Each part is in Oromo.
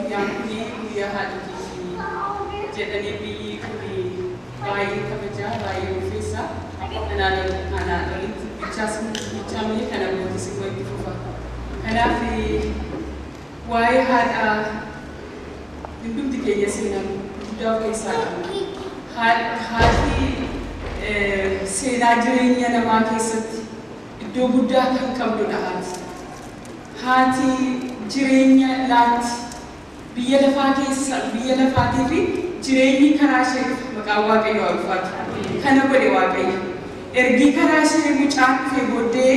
Guyyaan kun guyyaa haadhotiiti jedhanii biyyi kun baay'ee kabajaa, baay'ee ulfeessa. Anaan olitti bichaas bichaa malee kana booddee immoo itti fufa. Kanaaf waa'ee haadhaa hundumti keenya seenaa guddaa of keessaa qabna. Haati seenaa jireenya namaa keessatti iddoo guddaa kan qabdudha haati. Haati jireenya laatti. Biyya lafaa keessa, biyya lafaatii fi jireenyi karaa ishee dhufa. Maqaan Waaqayyoo haa ulfaatu. Kana godhe Waaqayyo. Ergii karaa ishee mucaan dhufee booddee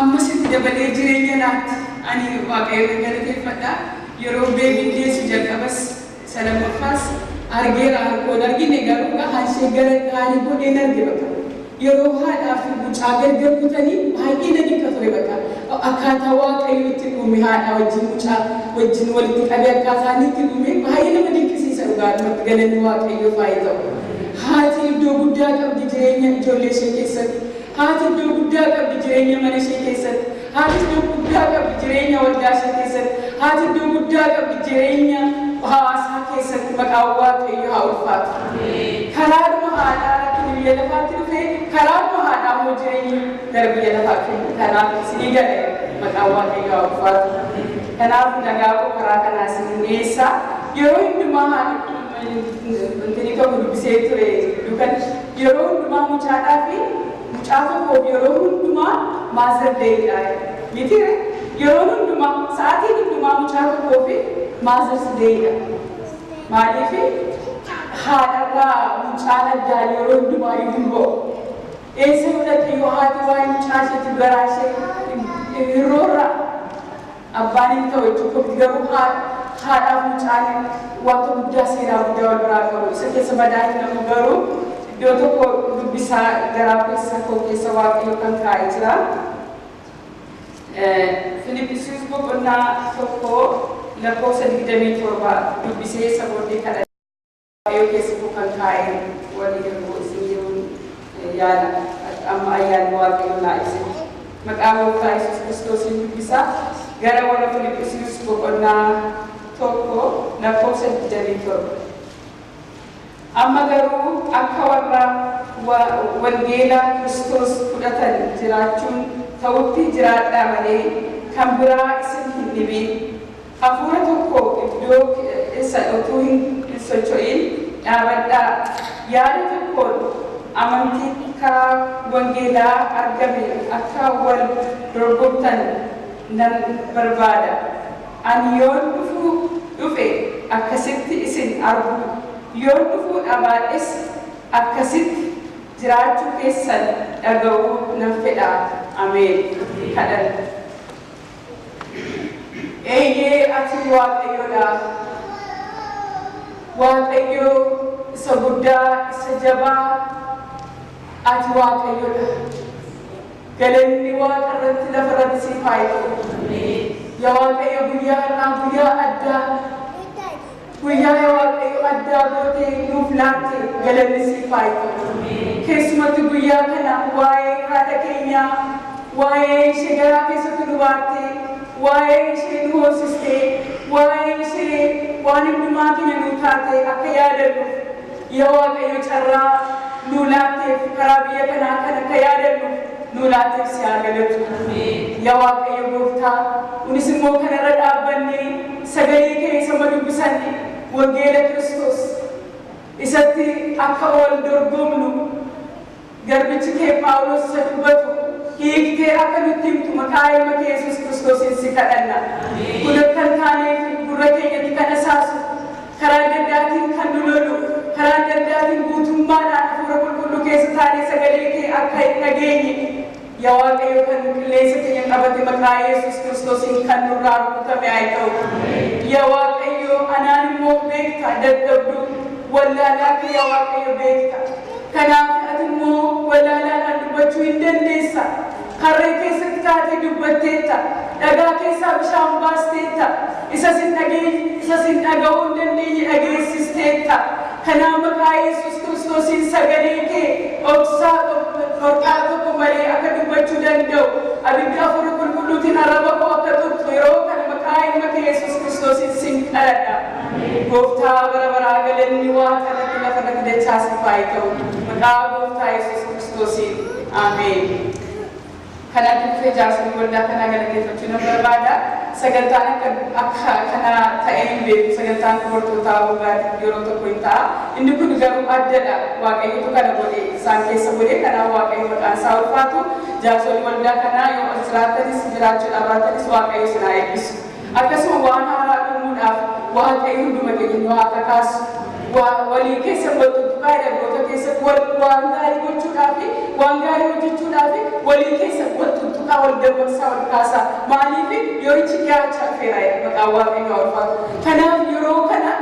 ammas itti dabalee jireenya laatti. Ani Waaqayyoon galateeffadha. Yeroo beebiin deessu jalqabas isa lammaffaas argeera. Harkoon argine garuu gahaa ishee gara gaarii godheen arge bakka. Yeroo haadhaa fi mucaa gargar kutanii baay'ee na dinqa ture bakka. Akkaataa Waaqayyo itti uume, haadhaa wajjin mucaa wajjin walitti qabee akkaataa inni itti uume baay'ee nama dinqisiisa. Dhugaadhumatti galanni Waaqayyoof haa ta'u. Haati iddoo guddaa qabdi jireenya ijoollee ishee keessatti. Haati iddoo guddaa qabdi jireenya mana ishee keessatti. Haati iddoo guddaa qabdi jireenya waldaa ishee keessatti. Haati iddoo guddaa qabdi jireenya hawaasaa keessatti. Maqaan Waaqayyoo haa ulfaatu. Karaadhuma haadhaa rakkinni biyya lafaatti dhufe, karaadhuma haadhaa immoo jireenyi gara biyya lafaatti dhufe. Kanaaf isinii gale. Maqaan Waaqayyoo haa ulfaatu. Kanaaf nagaa koo karaa kanaa isin dhiyeessa. Yeroo hundumaa haadha wanti tokko dubbisee ture dukan, yeroo hundumaa mucaadhaa fi mucaa tokkoof yeroo hundumaa Mother's Daydha. Miti, yeroo hundumaa, sa'aatiin hundumaa mucaa tokkoo fi Mother's Daydha. Maaliif? Haadharraa mucaan addaan yeroo hundumaa iyyuu hin ba'u. Eessa fudhatte yoo haati waa'ee mucaa isheetiif garaa ishee hirroorra, abbaan hin ta'u jechuudha. Garuu haadhaaf mucaan wanta guddaa, seenaa guddaa wal biraa qabu. Isa keessa badaa hin namu, garuu iddoo tokko dubbisaa garaa keessa koo keessa Waaqayyo kan kaa'ee jira. Filippisius boqonnaa 1 lakkoofsa 27 dubbisee isa booddee kadhate. Waaqayyo keessa koo kan kaa'e walii hir'uu isin jiruun yaala, amma ayyaanni Waaqayyo naa ibse. Maqaa Gooftaa Yesuus Kiristoosiin dubbisaa, gara warra Filippisius boqonnaa 1 lakkoofsa 27. Amma garuu akka warra wangeela Kiristoos fudhatan jiraachuun ta'utti jiraadhaa malee kan biraa isin hin dhibin. Hafuura tokko iddoo isa utuu hin socho'in dhaabadhaa. Yaada tokkoon amantii karaa wangeelaa argame akka wal dorgomtan nan barbaada. Ani yoon dhufuu dhufe akkasitti isin argu, yoon dhufuu dhabaadhes akkasitti jiraachuu keessan dhaga'uu nan fedha. Ameen. Kadhan. Eeyyee, ati Waaqayyoodha. Waaqayyo isa guddaa, isa jabaa, ati Waaqayyoodha. Galanni Waaqa irratti, lafa irratti siif haa ta'u. Yaa Waaqayyo, guyyaa har'aa guyyaa addaa, guyyaa yaa Waaqayyo addaa gootee nuuf laatte, galanni siif haa ta'u. Keessumatti guyyaa kana waa'ee haadha keenyaa, waa'ee ishee garaa keessatti nu baatte, waa'ee ishee nu hoosistee, waa'ee ishee waan hundumaa keenya nu taate akka yaadannuuf yaa Waaqayyo carraa nu laatteef, karaa biyya kanaa kan akka yaadannuuf nu laatteef si haa galatu. Yaa Waaqayyo Gooftaa, kunis immoo kanarra dhaabbannee sagalee kee isa ma dubbisanne, wangeela Kiristoos isatti akka wal dorgomnu garbichi kee Phaawulos isa dubbatu hiiktee akka nutti himtu maqaa ilma kee Yesuus Kiristoosiin si kadhanna. Kun akka hin taaneef gurra keenyatti kan asaasu, karaa adda addaatiin kan nu lolu, karaa adda addaatiin guutummaadhaan Hafuura Qulqulluu keessa taanee sagalee kee akka hin dhageenye yaa Waaqayyo kan qilleensa keenya qabate maqaa Yesuus Kiristoosiin kan nurraa rukutame haa ta'u. Yaa Waaqayyo, anaan immoo beekta, dadhabdu wallaalaa kee yaa Waaqayyo beekta. Kanaaf ati immoo wallaalaadhaan dubbachuu hin dandeessa. Harree keessatti taatee dubbatteetta. Dhagaa keessaa bishaan baasteetta. Isa sin dhaga'uu hin dandeenye dhageessisteetta. Kanaaf maqaa Yesuus Kiristoosiin sagalee kee dhoksaa dhorkaa tokko malee akka dubbachuu danda'u, abidda Hafuura Qulqulluutiin arraba koo akka tuqxu yeroo kana maqaa ilma kee Yesuus Kiristoosiin sin kadhadha. haa ta'u. Maqaa Gooftaa Yesuus Kiristoosiin, ameen. Kanatti dhufee jaarsolii waldaa kanaa galateeffachuu nan barbaada. Sagantaan akka kanaa ta'ee hin beeku. Sagantaan dubartootaa waggaatti yeroo tokko hin ta'a. Inni kun garuu addadha. Waaqayyotu kana godhe, isaan keessa godhe. Kanaaf Waaqayyo maqaan isaa ulfaatu. Jaarsolii waldaa kanaa yoo as jiraatanis jiraachuu dhabaatanis, Waaqayyo isin haa eebbisu. Akkasuma waan haaraa uumuudhaaf Waaqayyo hunduma keenya nu haa kakaasu. Walii keessa wal tuttuqaa, dhaloota keessatti waan gaarii gochuudhaaf, waan gaarii hojjechuudhaaf walii keessa wal tuttuqaa, wal dammaqsaa, wal kaasaa. Maaliif? Yerichi dhiyaachaa dhufeera. Maqaan Waaqayyoo ulfaatu. Kanaaf yeroo kana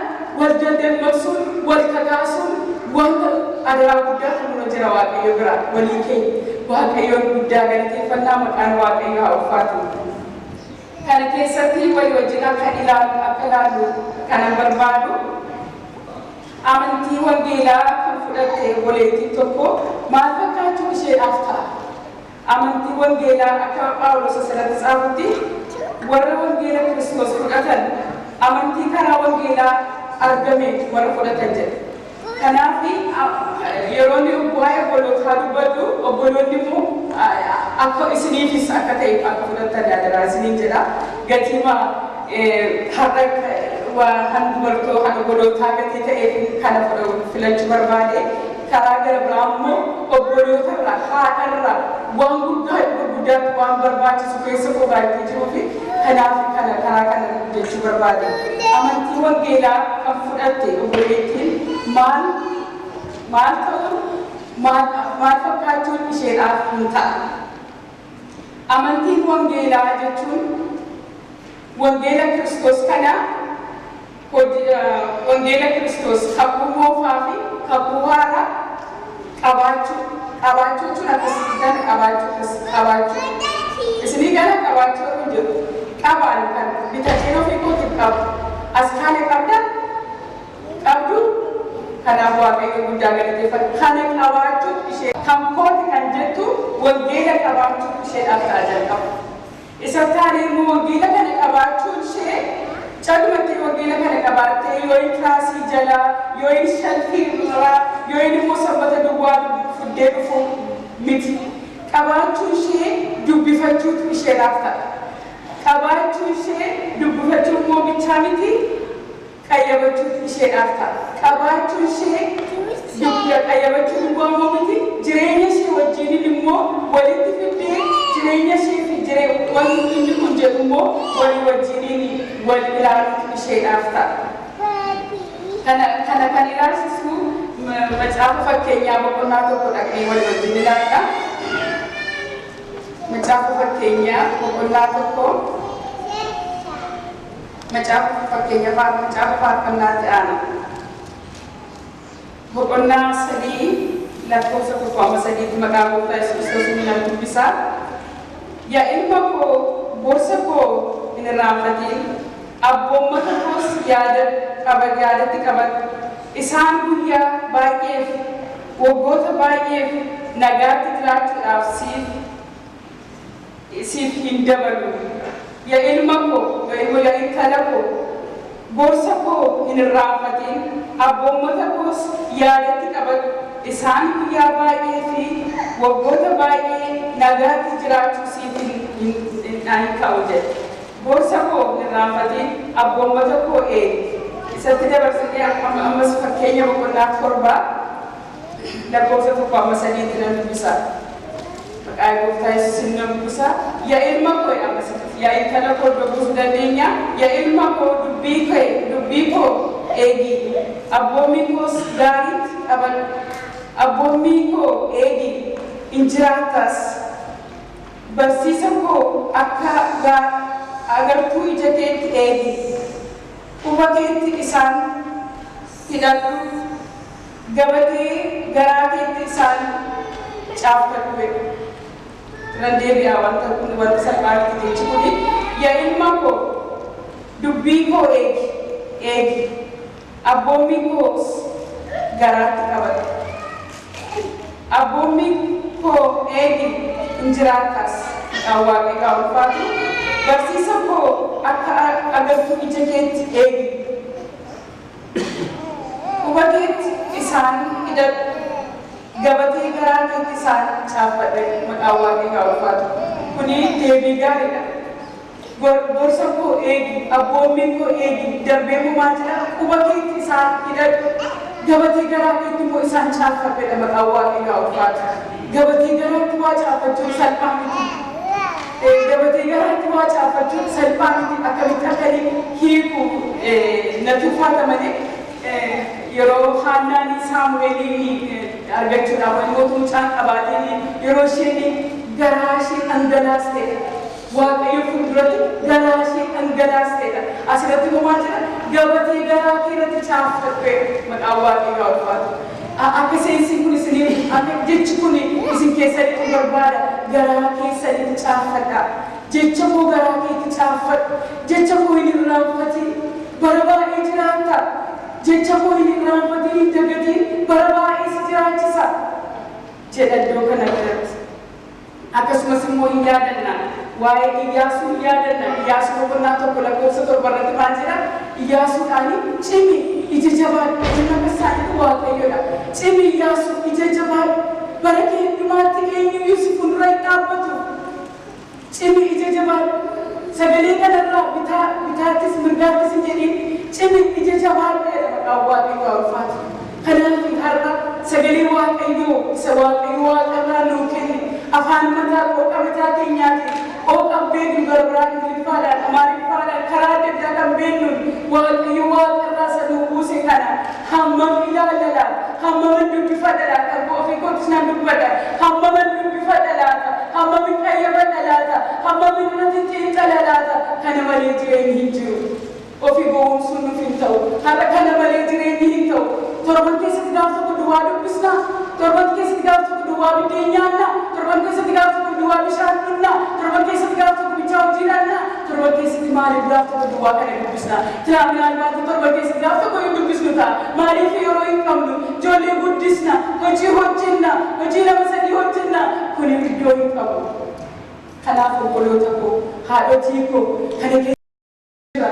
wal dammaqsuun, wal kakaasuun wanta adaraa guddaa kan nurra jira Waaqayyo bira walii keenya. Waaqayyoon guddaa galateeffannaa, maqaan Waaqayyoo haa ulfaatu. Kana keessatti walii wajjin akka ilaallu kanan barbaadu, amantii wangeelaa kan fudhatte obboleettiin tokko maal fakkaachuu isheedhaaf ta'a? Amantii wangeelaa akka Phaawulos asirratti tsaafutti, warra wangeela Kiristoos fudhatan, amantii karaa wangeelaa argame warra fudhatan jedha. Kanaaf yeroo inni waa'ee obbolootaa dubbadhu, obboloonni immoo akka isiniifis akka ta'e akka fudhatan yaadaraa isiniin jedha. Gatiima har'a kan dubartoo kan obbolootaa gatii ta'eef kana filachuu barbaade. Karaa gara biraa immoo obbolootarra, haadharra waan guddaa gurguddaatti waan barbaachisu keessa koo baay'ee jiruu fi kanaaf kana karaa kana jechuu barbaade. Amantii wangeelaa kan fudhatte obboleettiin maal maal ta'uun, maal maal fakkaachuun isheedhaaf hin ta'a? Amantiin wangeelaa jechuun wangeela Kiristoos kana, wangeela Kiristoos kakuu moofaa fi kakuu haaraa qabaachuu. Qabaachuu jechuun akkasitti kana qabaachuu, akkas qabaachuu. Isinii gala qabaachuu kun jedhu qabaan kan bitacheen ofii kootiif qabu. As kaane qabda qabdu. Kanaaf Waaqayyo guddaa galateeffadhu. Kana qabaachuu ishee kan kooti kan jettu wangeela qabaachuu isheedhaaf ta'a jalqaba. Isa taane immoo wangeela kana qabaachuun ishee calumatti wangeela kana qabaattee yoo hin tiraasii jalaa, yoo hin shelfii irraa, yoo hin immoo Sanbata duwwaa fuddee dhufu miti. Qabaachuu ishee dubbifachuutu isheedhaaf ta'a. Qabaachuu ishee dubbifachuu immoo bichaa miti, qayyabachuutu isheedhaaf ta'a. Qabaachuu ishee qayyabachuu immoo miti, jireenya ishee wajjiniin immoo walitti fiddee jireenya ishee fi wanti inni kun jedhu immoo walii wajjiniin wal ilaaluutu isheedhaaf ta'a. Kana kan ilaalchisu Macaafa Fakkeenyaa boqonnaa 1 dhaqnee walii wajjin ilaalla. Macaafa Fakkeenyaa boqonnaa 1, Macaafa Fakkeenyaa, Macaafa Faarfannaatti aana. Boqonnaa 3, lakkoofsa 1 amma 3tti, maqaa Gooftaa Yesuus Kiristoos nan dubbisaa. Yaa ilma koo, gorsa koo hin irraanfatin, abboommata koos yaada qaba, yaadatti qabadhu. Isaan guyyaa baay'eef, waggoota baay'eef nagaatti jiraachuudhaaf siif hin dabalu. Yaa ilma koo, yaa ilma, yaa intala koo, gorsa koo hin irraanfatin, abboommata koos yaadatti qabadhu. Isaan guyyaa baay'ee fi waggoota baay'ee nagaatti jiraachuu siif hin ka'u jedhe. Gorsa koo hin irraanfatin, abboommata koo eegi. Isatti dabarsinee ammas Fakkeenya boqonnaa 7, lakkoofsa 1 amma 3tti nan dubbisa. Maqaa Gooftaa Yesuusin nan dubbisa. Yaa ilma koo, ammas yaa intala koo dubbisuu dandeenya. Yaa ilma koo, dubbii koo eegi. Abboommii koos gaariitti qabadhu. Abboommii koo eegi, hin jiraattas. Barsiisa koo akka agartuu ija keetti eegi. Quba keetti isaan hidhadhu. Gabatee garaa keetti isaan caaffadhu. Irran deebi'aa, wanta kun wanta salphaatti jechi kuni. Yaa ilma koo, dubbii koo eegi, eegi. Abboommii koos garaatti qabadhu. Abboommii koo eegi, hin jiraattas. Maqaan Waaqayyoo ulfaatu. Barsiisa koo akka agartuu ija keetti eegi. Quba keetti isaan hidhadhu. Gabatee garaa keetti isaan caaffadhe, maqaan Waaqayyoo ulfaatu. Kuni deebii gaariidha. Gorsa koo eegi, abboommii koo eegi, darbee immoo maal jedha? Quba keetti isaan hidhadhu. Gabatee garaa keetti immoo isaan caaffadhe, maqaan Waaqayyoo ulfaatu. Gabatee garaatti waa caaffachuun salphaa miti. Gabatee garaatti waa caaffachuun salphaa miti. Akkamitti akka hiiku natti ulfaata malee, yeroo Haannaan Saamu'eeliin argachuudhaaf wantoota mucaan qabaateen, yeroo isheen garaa ishee dhangalaasteedha. Waaqayyo fuulduratti garaa ishee dhangalaasteedha. Asirratti immoo maal jedha? Gabatee garaa kee irratti caaffadhu, maqaan Waaqayyoo ulfaatu. Akka seensi kun isiniif, akka jechi kun isin keessatti barbaada, garaa keessanitti caaffadha. Jecha koo garaa keetti caaffadhu. Jecha koo hin irraanfatin. Bara baay'ee jiraatta. Jecha koo hin irraanfatin, hin dagatin, bara baay'ee si jiraachisa jedha iddoo kana irratti. Akkasumas immoo hin yaadanna. Waa'ee Iyyaasuu hin yaadanna. Iyyaasuu boqonnaa 1 lakkoofsa 7 irratti maal jedha? Iyyaasuudhaan, "Cimi, ija jabaadhu." Inni akka isaaniitti Waaqayyoodha. "Cimi Iyyaasuu, ija jabaadhu. Bara kee hundumaatti eenyuyyuu si fuuldura hin dhaabbatu. Cimi, ija jabaadhu. Sagalee kanarraa bitaa bitaattis mirgaattis hin jedhin, cimi, ija jabaadhu," jedha, maqaan Waaqayyoo ulfaatu. Kanaaf har'a sagalee Waaqayyoo isa Waaqayyo waaqarraa nuu kenne, afaan mataa qooqa mataa keenyaatiin, qooqa beeknu gara biraa, Ingiliffaadhaan, Amaariffaadhaan, karaa adda addaa kan beeknuun, Waaqayyo waaqarraa isa nuu buuse kana hammam ilaallala? Hammaman dubbifadha laata? Kan ofii kootis nan dubbadha. Hammaman dubbifadha laata? Hammamin qayyabadha laata? Hammamin irratti xiinxala laata? Kana malee jireenyi hin jiru. Ofii gowwoomsuun nuuf hin ta'u. Har'a kana malee jireenyi hin ta'u. Torban keessatti gaaf tokko duwwaa dubbisna. Torban keessatti gaaf tokko duwwaa biddeen nyaanna. Torban keessatti gaaf tokko duwwaa bishaan dhugna. Torban keessatti gaaf tokko bichaa hojii dhaqna. Torban keessatti maaliif gaaf tokko duwwaa kana dubbisna? Minaalbaatti torban keessatti gaaf tokko hin dubbisnu ta'a. Maaliif? Yeroo hin qabnu. Ijoollee guddisna. Hojii hojjenna. Hojii lama sadii hojjenna. Kuni iddoo hin qabu. Kanaaf obboloota koo, haadhotii koo, kana keessa jira.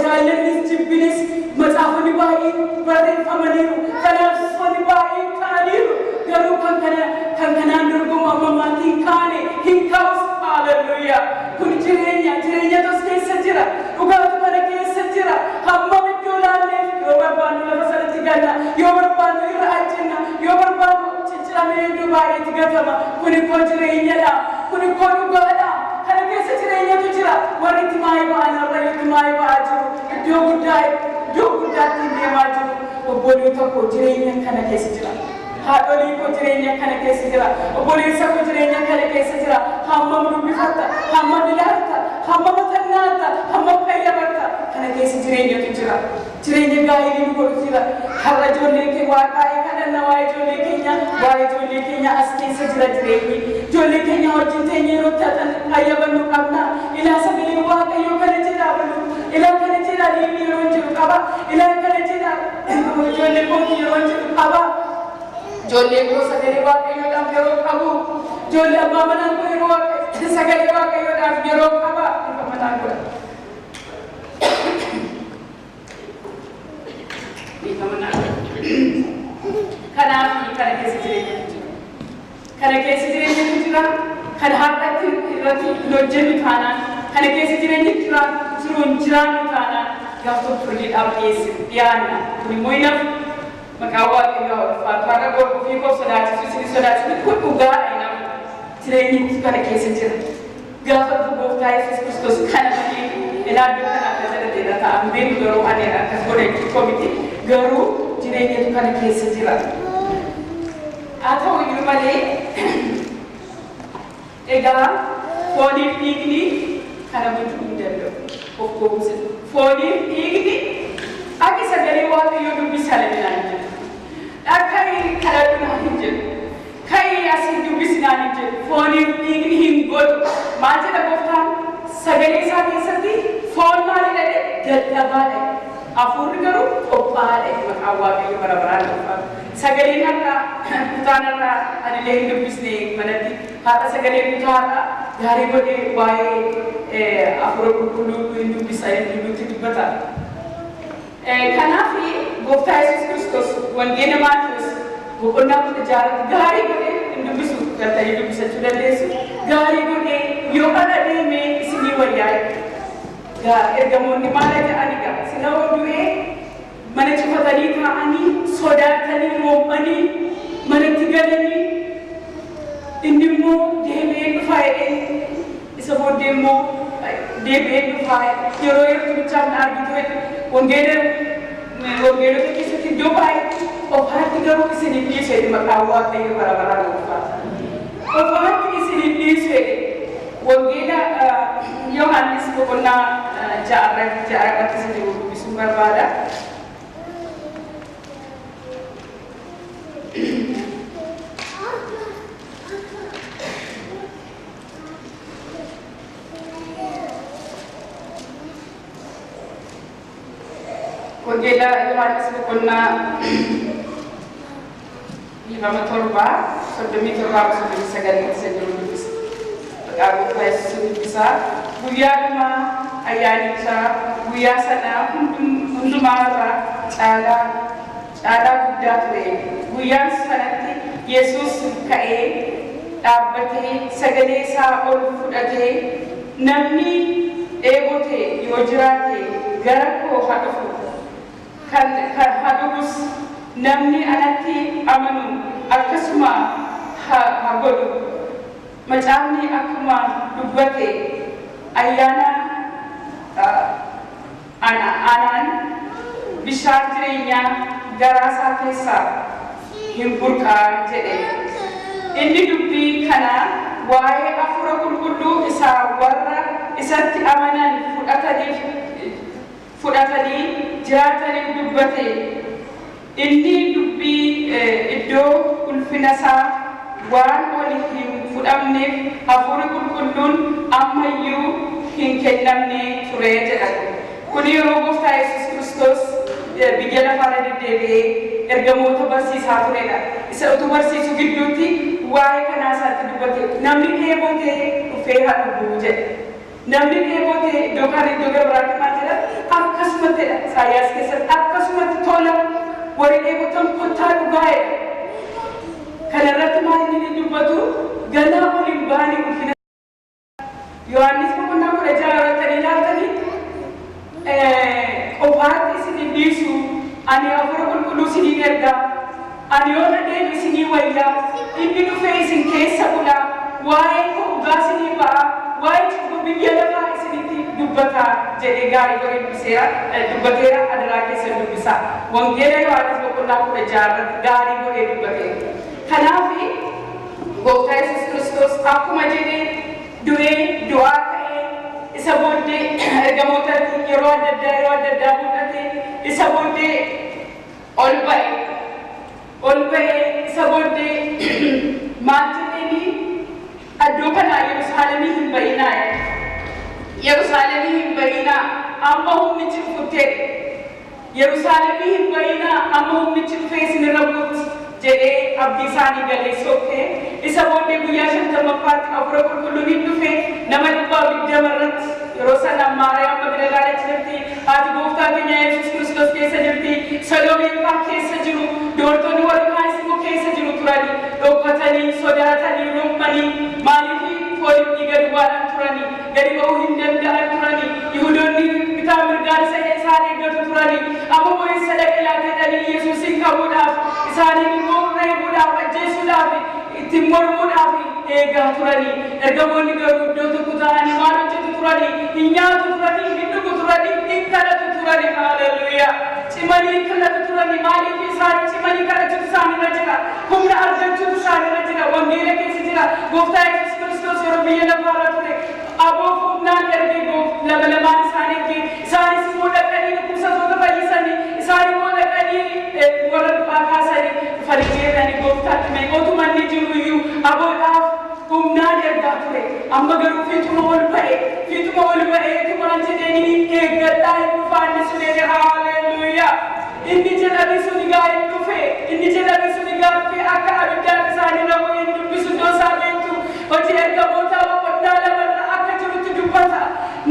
Jaallannis jibbines, macaafonni baay'een barreeffamaniiru. Kanaafonni baay'een ka'aniiru. Garuu kan kana kan kanaan dorgomu amma ammaatti hin kaane, hin ka'us. Haaleluyyaa. Kun jireenya, jireenyatu as keessa jira. Dhugaatu kana keessa jira. Hammam iddoo laalleef, yoo barbaannu lafa sanatti galla. Yoo barbaannu irra ajjenna. Yoo barbaannu cicciramee iddoo baay'eetti gatama. Kuni koo jireenyadha. Kuni koo dhugaadha. Kana keessa jireenyatu jira. Warri itti maayii ba'an har'a itti maayii ba'aa jiru. Iddoo guddaa, iddoo guddaatti deemaa jiru. Obboloota koo, jireenya kana keessa jira. Haadholii koo, jireenya kana keessa jira. Obboleessa koo, jireenya kana keessa jira. Hammam dubbifatta? Hammam ilaalta? Hammam xannaatta? Hammam qayyabatta? Kana keessa jireenyatu jira. Jireenya gaa'ilii nu godhu jira. Har'a ijoollee kee waaqaa'ee kadhanna waa'ee ijoollee keenya, waa'ee ijoollee keenya as keessa jira jireenyi. Ijoollee keenya wajjin teenyee yeroo itti qayyabannu qabna. Ilaa, sagalee Waaqayyoo kana jedhaa balu. Ilaa, kana jedhaa deemee yeroo jiru qaba. Ilaa, kana jedhaa ijoollee kooti yeroo jiru qaba. Ijoollee koo sagalee Waaqayyoodhaaf yeroo qabu. Ijoollee abbaa manaa koo yeroo sagalee Waaqayyoodhaaf yeroo qaba. Ifa mataa godha. Ifa manaa godha. Kanaaf kana keessa jireenyatu jira. Kana keessa jireenyatu jira. Kan har'atti irratti hin hojjennu taanaan, kana keessa jireenyi jira, jiruun jiraannu taanaan, gaaf tokko firdiidhaaf dhiyeessinu dhiyaanna. Kun immoo hin hafu. Maqaan Waaqayyoo haa ulfaatu. Har'a ofii koo sodaachisu, isin sodaachisu, kun dhugaadha, hin hafu. Jireenyi kana keessa jira. Gaafa dhufu Gooftaa Yesuus Kiristoos kana malee ilaa iddoo kana akka jedhateedha ta'a. Hin beeku, garuu ani akkas godha jechuu miti. Garuu jireenyatu kana keessa jira. Haa ta'u iyyuu malee, egaa fooniif dhiigni kana gochuu hin danda'u. Of gowwoomsa. Fooniif dhiigni akka sagalee Waaqayyoo dubbisaa naan hin jedhu. Akka kadhadhu naan hin jedhu. Ka'ii asii dubbisi naan hin jedhu. Fooniif dhiigni hin godhu. Maal jedha Gooftaan? Sagalee isaa keessatti foon maalidha jedhe? Dadhabaadha. Hafuurri garuu qophaa'aadha. Maqaan Waaqayyo bara baraan ulfaatu. Sagaleen har'a kutaan har'a anillee hin dubbisne manatti. Har'a sagalee kutaa har'a gaarii godhee waa'ee Hafuura Qulqulluu hin dubbisa, nutti dubbata. Kanaaf Gooftaa Yesuus Kiristoos Wangeela Maatiyus Boqonnaa 16 gaarii godhee hin dubbisu galtanii dubbisachuu dandeessu. Gaarii godhee yoo kana deemee isinii wayyaa. Ergamoonni maal jedhani gaa sila du'ee mana cufatanii taa'anii sodaatanii roobanii manatti galanii inni immoo deebi'ee dhufaa jedhee isa booddee immoo deebi'ee dhufaa yeroo yeroo bichaan argitu wangeelota keessatti iddoo baay'eetti qofaatti garuu isin hin dhiisu jedhe maqaan Waaqayyo bara baraan ulfaata. Qofaatti isin hin dhiisu jedhe wangeela Yohaannis boqonnaa 6 irratti isa jiru dubbisuun barbaada. Wangeela Yohaannis boqonnaa 7, 37-39 isa jiru dubbisa. Maqaa Gooftaa Yesuusin dubbisaa. Guyyaa dhumaa ayyaanichaa guyyaa sanaa hundumaarraa caalaa guddaa ture. Guyyaan sanatti Yesuus ka'ee dhaabbatee sagalee isaa ol fudhatee, "Namni dheebote yoo jiraate gara koo haa dhufu. Kan haa dhugus. Namni anatti amanu akkasuma haa godhu. Macaafni akkuma dubbate ayyaana anaan bishaan jireenyaa garaa isaa keessaa hin burqaa" jedhe. Inni dubbii kana waa'ee Hafuura Qulqulluu isaa warra isatti amanan fudhatanii jiraataniif dubbate. Inni dubbii iddoo ulfina isaa waan ol hin fudhamneef Hafuurri Qulqulluun ammayyuu hin kennamne ture jedha. Kun yeroo Gooftaa Yesuus Kiristoos biyya lafaarra deddeebi'ee ergamoota barsiisaa turedha. Isa utuu barsiisuu gidduutti waa'ee kanaa isaatti dubbate. "Namni dheebotee dhufee haa dhuguu" jedhe. Namni dheebotee iddoo kana iddoo gara biraatti maal jedha? Akkasumatti jedha. Isaayyaas keessatti akkasumatti tola warri dheebotan kottaa dhugaa jedha. Kanarratti maal inni dubbatu? Ganaa ol hin baane ulfina. Yohaannis boqonnaa 16 irratti ilaaltanii, "Qofaatti isin hin dhiisu, ani Hafuura Qulqulluu isiniin erga. Ani yoo na deemu isinii wayyaa, inni dhufee isin keessa bula, waa'ee koo dhugaa isinii ba'a, waa'ee cubbuu biyya lafaa isinitti dubbata" jedhee gaarii godhee dubbiseera, dubbateera. Adaraa keessan dubbisaa. Wangeela Yohaannis boqonnaa 16 irratti gaarii godhee dubbateera. Kanaaf Gooftaa Yesuus Kiristoos akkuma jedhee du'ee du'aa ka'ee isa booddee ergamootatti yeroo adda addaa mul'ate. Isa booddee ol ba'e. Ol ba'ee isa booddee maal jedheeni? "Iddoo kanaa Yerusaalemii hin ba'inaa. Yerusaalemii hin ba'inaa amma humnichi dhufuttee. Yerusaalemii hin ba'inaa amma humnichi dhufee isinirra buutti" jedhee abdii isaanii galee sokkee. Isa booddee guyyaa 50ffaatti Hafuura Qulqulluun hin dhufe nama 120 irratti. Yeroo sana Maariyaam Magdalaa jirti, haati Gooftaa keenya Yesuus Kiristoos keessa jirti, Saloomeen faa keessa jiru, dubartoonni warri kaanis immoo keessa jiru turani. Dhokatanii, sodaatanii, rommanii. Maaliif? Fooniif dhiiga duwwaadhaan turanii gadi ba'uu hin danda'an turanii. Yihudoonni bitaa mirgaan isa isaan eeggatu turanii. Amma immoo eessa dhaqe laateedhanii Yesuusin qabuudhaaf, isaaniin immoo reebuudhaaf, ajjeesuudhaaf, ittiin mormuudhaaf eegaa turanii. Ergamoonni garuu iddoo tokko ta'anii maal hojjetu turanii? Hin nyaatu turanii, hin dhugu turanii, hin kadhatu turanii. Haaleluyyaa! Cimanii kadhatu turanii. Maaliif? Isaan cimanii kadhachuutu isaanirra jira, humna argachuutu isaanirra jira, wangeela keessa jira. Gooftaa Yesuus Kiristoos yeroo biyya lafaarra ture aboof humnaan erge. Lama lamaan isaan erge. Isaanis immoo dhaqanii dhukkubsattoota fayyisanii, isaan immoo dhaqanii warra du'aa kaasanii dhufanii deebi'anii Gooftaatti mee otuma inni jiru iyyuu aboodhaaf humnaan ergaa ture. Amma garuu fiixuma ol ba'e, fiixuma ol ba'eetu maal jedhanii? "Eeggadhaa, hin dhufaa inni sun" jedhe. Haaleluyyaa! Inni jedhame sun egaa hin dhufe. Inni jedhame sun egaa dhufe. Akka abiddaan isaanii rabu hin dubbisu. Iddoo isaa beektu, Hojii Ergamootaa boqonnaa 2rra akka jirutti dubbata.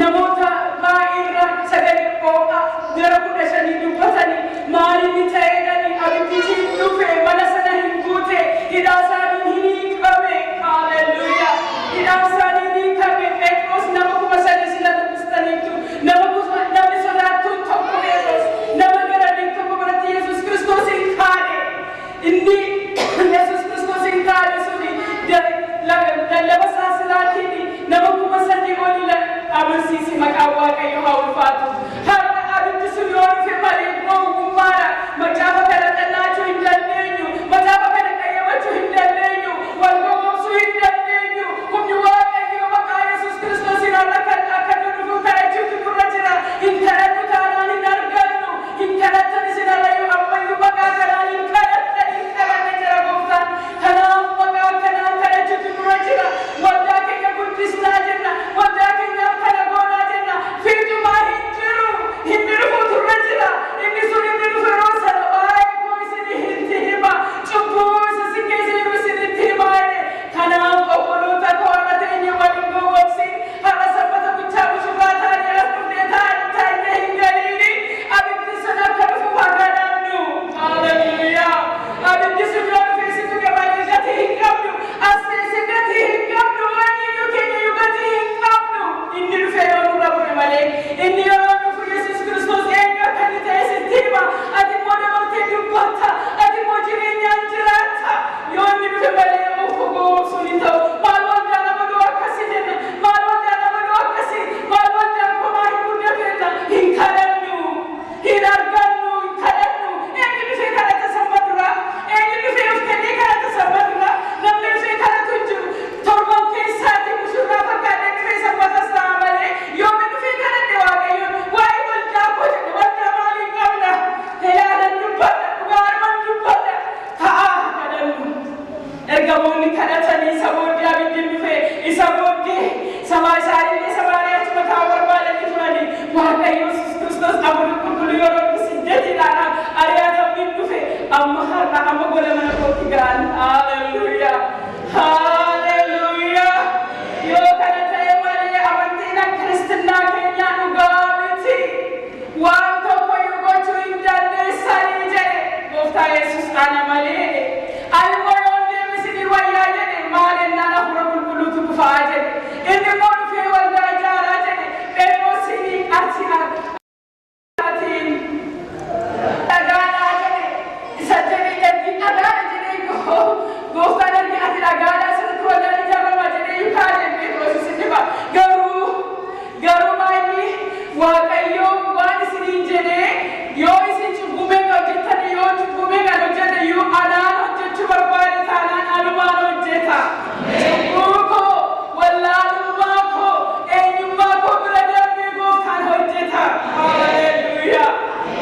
Namoota baay'eerra sagalee qooqa gara 15 dubbatanii maal inni ta'eedhani abiddichi hin dhufe mana sana hin Waaqayyo haa ulfaatu. Har'a abiddi sun yoo dhufe malee gowwummaadha. Macaafa kana xannaachuu hin dandeenyu. Macaafa kana qayyabachuu hin dandeenyu. Wal gowwoomsuu hin dandeenyu. Humni Waaqayyo maqaa Yesuus Kiristoosiin har'a kan akka nu dhufu kadhachuutu nurra jira. Hin kadhannu taanaan hin argannu. Hin kadhattan isin har'ayyuu ammayyuu maqaa kanaan hin kadhattan, hin kadhanne jira gooftaan. Kanaaf maqaa kanaan kadhachuutu nurra jira. Waldaa keenya guddisnaa jenna. Waldaa keenyaaf kana goonaa jenna. Fiixumaa hin jiru. Inni dhufuutu irra jira. Inni sun inni dhufu yeroo sana waa'ee koo isinitti hima. Cubbuu isa isin keessa jiru isinitti hima jedhe. Kanaaf obboloota koo, har'a teenye wal hin gowwoomsin. Har'a sanbata guddaa mushurraa taanee as dhufnee taa'ee hin galiini. Abiddi sun akka dhufu haa kadhannu. Haleluuyaa. Abiddi sun yoo dhufe si tuqe malee gatii hin qabdu. As teesse gatii hin qabdu. Wanni iyyuu keenya iyyuu gatii hin qabnu. Inni dhufe yoo nurra bu'e malee. Inni yeroo dhufu Yesuus Kiristoos eenyu akka inni ta'e sitti hima. Ati immoo dabartee dubbatta. Ati immoo jireenyaan jiraatta. Yoo inni dhufe malee of gowwoomsuun hin ta'u. Maal waldaan amaluu akkasii jenna. Maal waldaan amaluu akkasii. Maal waldaan komaa hin guddatu jenna. Hin kadhannu. Hin argannu. Hin kadhannu. Eenyu dhufee kadhata sanbata duraa? Eenyu dhufee of kennee kadhata sanbata duraa? Namni dhufee kadhatu hin jiru. Torban keessaatti mushurraa fakkaatee dhufee sanbatas ta'a malee yoomni dhufee kadhadhe Waaqayyoon waa'ee waldaa koo jedhe, waldaa maalii qabna? Ilaalan dubbadha, dhugaadhuman dubbadha. Ka'aa, kadhannu. Ergamoonni kadhatanii isa booddee abiddi dhufe. Isa booddee sabaa isaaniillee Samaariyaa achuma taa'uu barbaadanii turanii. Waaqayyo Yesuus Kiristoos afurii qulqulluu yeroo dhufu siddetiidhaan ari'atamni dhufe. Amma har'a amma gola mana kootti ga'an. Haleluuyaa, haleluuyaa! Yoo kana ta'e malee amantiin kiristinnaa keenyaa dhugaa miti. Waan tokko iyyuu gochuu hin dandeessanii jedhe gooftaa Yesuus ana malee. Ani immoo yoon deeme isinii wayyaa jedhe. Maal ennaan hafuura qulqulluutu dhufaa jedhe. Inni immoo dhufee waldaa ijaaraa jedhe. Phexrosinii ati atiin dhagaadhaa jedhe. Isa jedhe ergi dhagaadha jedhee, gooftaan ergi ati dhagaadhaa sirriitti waldaan ijaaramaa jedhee kaane Phexros isin dhiba. Garuu baay'ee Waaqayyo waan isiniin jedhee, yoo isin cubbuu meeqa hojjettan, yoo cubbuu meeqaan hojjette iyyuu, anaan hojjechuu barbaade taanaan anumaan hojjeta. Cubbuu koo, wallaalummaa koo, eenyummaa koo bira darbee gooftaan hojjeta. Haleluuyaa!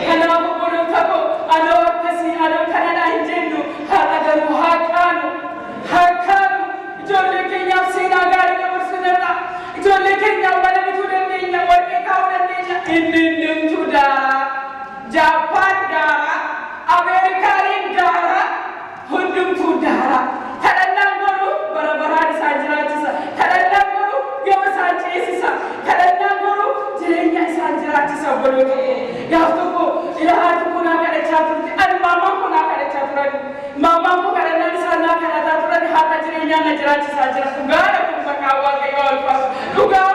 Kanaaf obboloota koo, anoo akkasii, anoo kanadhaa hin jennu. Har'a garuu haa kaanu, haa kaanu. Ijoollee keenyaaf seenaa gaarii dabarsuu danda'a. Ijoollee keenyaaf mana bituu dandeenya, warqee kaa'uu dandeenya. Inni hundumtuu daaraa. Jaappaan daaraa, Ameerikaaniin daaraa, hundumtuu daaraa. Kadhannaan garuu bara baraan isaan jiraachisa. Kadhannaan garuu gama isaan ceesisa. Kadhannaan garuu jireenya isaan jiraachisa. Obboloota koo, gaaf tokko ilahaati kunaa kadhachaa turte. Ani maamaan kunaa kadhachaa turan. Maamaan koo kadhannaan isaan naa kadhataa turan har'a jireenyaan na jiraachisaa jira. Dhugaadha kun, maqaa Waaqayyoo ulfaatu. Dhugaa.